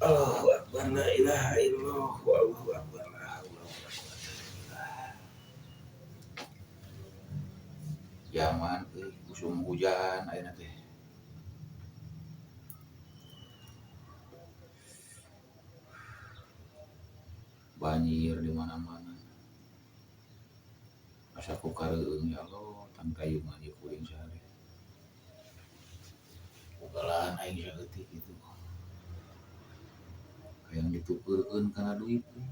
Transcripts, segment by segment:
Allahu akbar, la ilaha illallah, Allahu akbar, la haula wala quwata illa billah. Zaman euy usum hujan ayeuna teh. Banjir di mana-mana. Asa ku kareueung ya Allah, tangtayungan ieu kuring sare. Ugalan aing saeutik kitu. Hayang ditukeurkeun kana duit euy.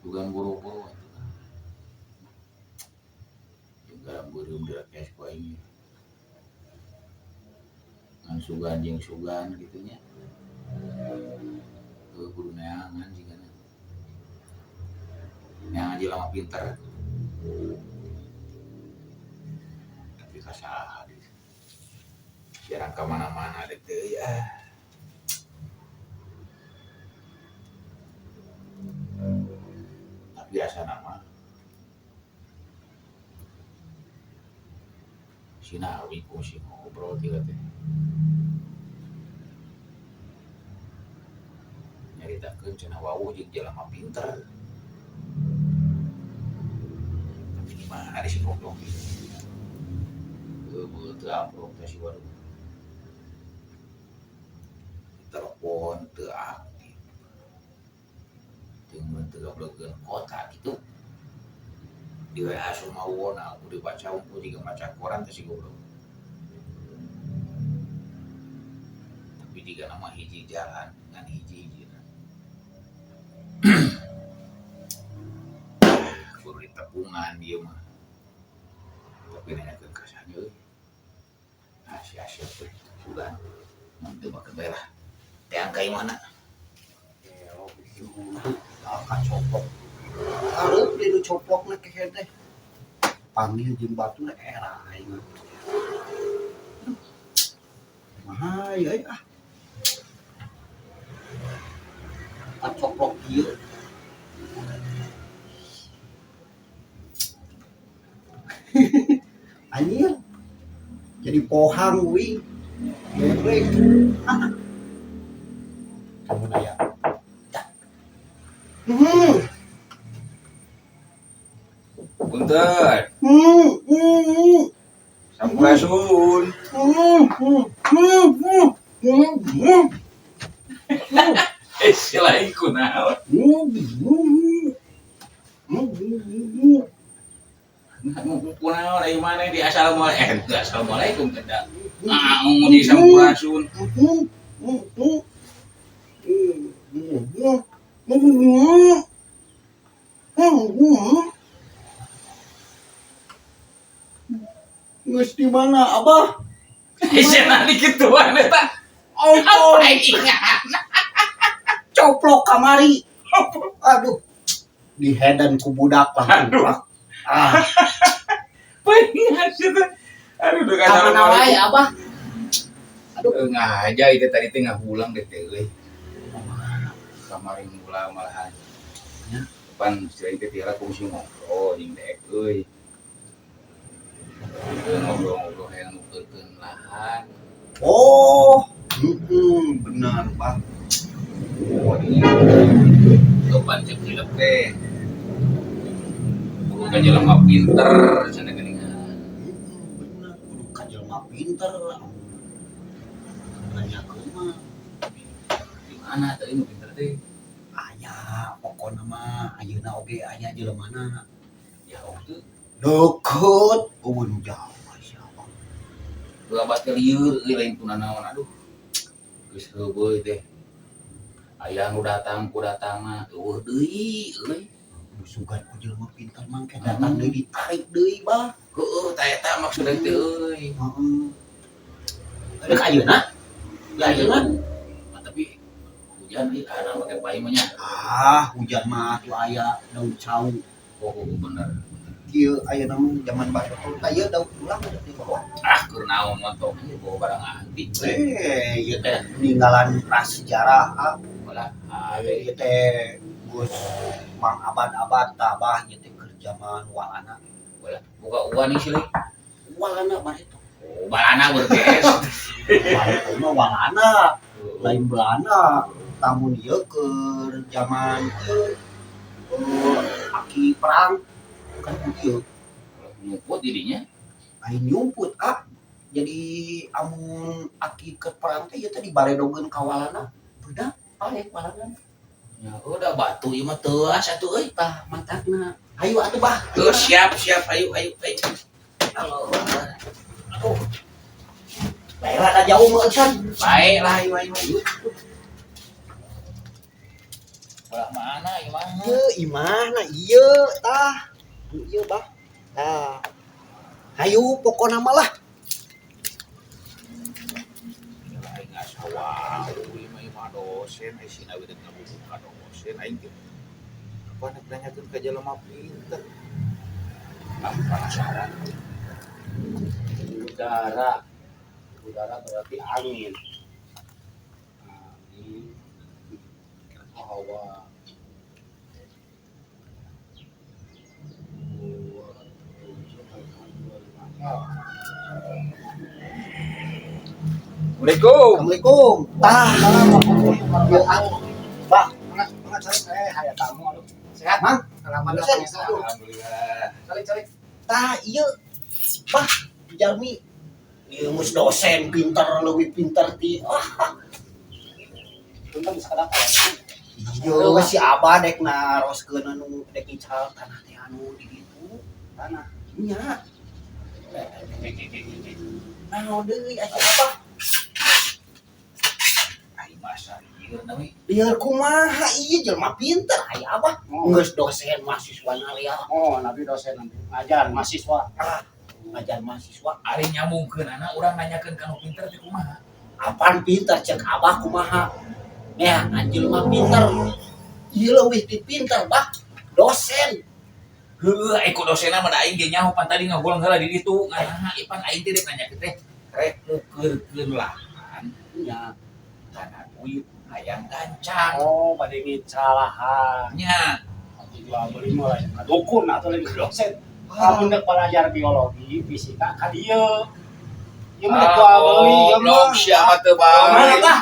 Bukan boro-boro atuh ah. Jeung garam beureum direkes ku aing ge. Ngan sugan jeung sugan kitu nya. Heuh kudu neangan jigana. Neangan jelema pinter. Tapi ka saha deui. Jarang ka mana-mana deui teh ah. Tapi asana mah sinawi kungsi ngobrol teh teh. Nyaritakeun cenah wawuh jeung jelema pinter. Tapi di mana si goblok ieu? Heueuh teu amprok teh si waduh. Telepon teu aktif. Jeung mun teu gablegeun kota kitu. Di WA sumawona ku dibaca unggul jiga maca koran teh si goblok. Tapi jigana mah hiji jalan ngan hiji-hijina. Kudu ditepungan ieu mah. Tapi nanyakeun ka saha euy. Ah si Asep teh sugan. Mun teu make bae lah. Teang ka imahna. Ah, coplok. Hareup deui nu coplokna kehed teh. Panggil jeung batur era aing mah. Kumaha ieu euy ah. Kacoplok ieu. Anjir. Jadi pohang uing. Geblek. Kamu aya. Hmm. Punten. Hmm. Hmm. Sampurasun. Hmm. Hmm. Hmm. Hmm. Hmm. Eh si lain kunaon? Hmm. Hmm. Hmm. Kunaon ai maneh di assalamualaikum eh teu assalamualaikum teh da. Ah ngomong di sampurasun. Geus di mana, Abah? Cenah di kituan eta. Ampun, Paingan. coplok kamari. Aduh, dihedan ku budak langsung. Aduh. Ah, Paingan sih teh. Aduh duh ka mana wae, assalamualaikum. Abah? Aduh, Ngaja itu tadi teh ngahulang deh teh euy. Kamari ngulang malahan. Ya. Pan si teh tiara kungsi ngobrol jeung deek euy. Ngobrol-ngobrol hayang nukeurkeun lahan. Oh, benar, Bah. Oh, ini depan cek hilep teh. Kudu ka jelema pinter cenah geuningan. Benar, kudu ka jelema pinter. Nanyakeun mah. Di mana tadi nu pinter teh? Aya, pokona mah ayeuna oge aya jelemana. Jauh teu. Deket, eueuh nu jauh siapa. Dua abad teh lieur euy lain kunanaon aduh. Geus heubeui teh. Aya nu datang ku datangna eueuh deui euy. Sugan ku jelema pinter mah ke datang deui ditarik deui, Bah. Heueuh tah eta maksudna teh euy. Heeh. Rek ayeuna? Ya ayeuna. Nah, tapi hujan euy kana make payung mah nya. Ah, hujan mah atuh aya daun cau. Oh, bener. Kieu ayeuna mah zaman baheula tah ieu daun ulang udah di bawah. Ah, keur naon motor ieu bawa barang antik. Eh, ieu teh peninggalan prasejarah ah. Malah Ieu teh geus mang abad-abad tah Bah, ieu teh keur zaman Walanda. Walah, buka uan nih sih. Walanda bareto. Oh, balana berarti es. Bareto mah Walanda. Lain Belanda. Tamun ieu keur zaman ieu aki perang kan ku ieu. Nyumput dirinya. Aing nyumput ah. Jadi amun aki ke perang teh ieu teh dibaredogeun kawalana. Budak paeh walana. Ya udah batu ieu mah teuas atuh euy. Tah matakna. Ayo atuh bah. Tuh siap siap, ayo ayo ayo. Halo. Aduh. Daerah da jauh mah San. Baik lah, ayo ayo ayo. Belah mana ieu mah? Ieu imahna ieu tah. Ieu bah. Tah. Hayu pokona mah lah. Aing asa wau ieu mah, ieu mah dosen ai sina we deuk ngabubuka dosen aing teh. Apa nek nanyakeun ka jelema pinter. Ah, penasaran. Udara. Udara berarti angin. Angin. Hawa. 2, 7, 2, 5. Assalamualaikum. Assalamualaikum. Tah. Ieu ah. Bah, Saya tamu aduh. Sehat? Mang. Alhamdulillah. Sehat. Alhamdulillah. Calik calik. Tah ieu. Bah, jalmi. Ieu geus dosen pinter, leuwih pinter ti. Ah, Punten sakedap aya. ieu si Abah dek naroskeun anu dek ngical tanah teh anu di ditu. Tanah. Nya. Naon deui atuh Abah? Aing masa lieur na we. Lieur kumaha ieu jelema pinter aya Abah. Oh, Geus dosen mahasiswa lia. oh, nabi dosen nanti. Ngajar mahasiswa. Ah, ngajar mahasiswa. Ari nyambungkeun anak urang nanyakeun ka nu pinter teh kumaha? Apaan pinter cek Abah kumaha? Nya jelema pinter. Ieu leuwih ti pinter bah. Dosen. Heueuh, ai ku dosenna mah da aing ge nyaho pan tadi ngagolong heula di ditu. Nganaha ipan aing teh dek nanyakeun teh rek nukeurkeun lahan Nya. kana duit hayang gancang. Oh, bade ngicalahan. Nya, Atau jual beli mah lain. Dukun atau lain dosen. Lamun dek belajar biologi, fisika ka dieu. Ieu mah dek jual beli, ieu mah. Goblok sia mah teu Mana bae. bah?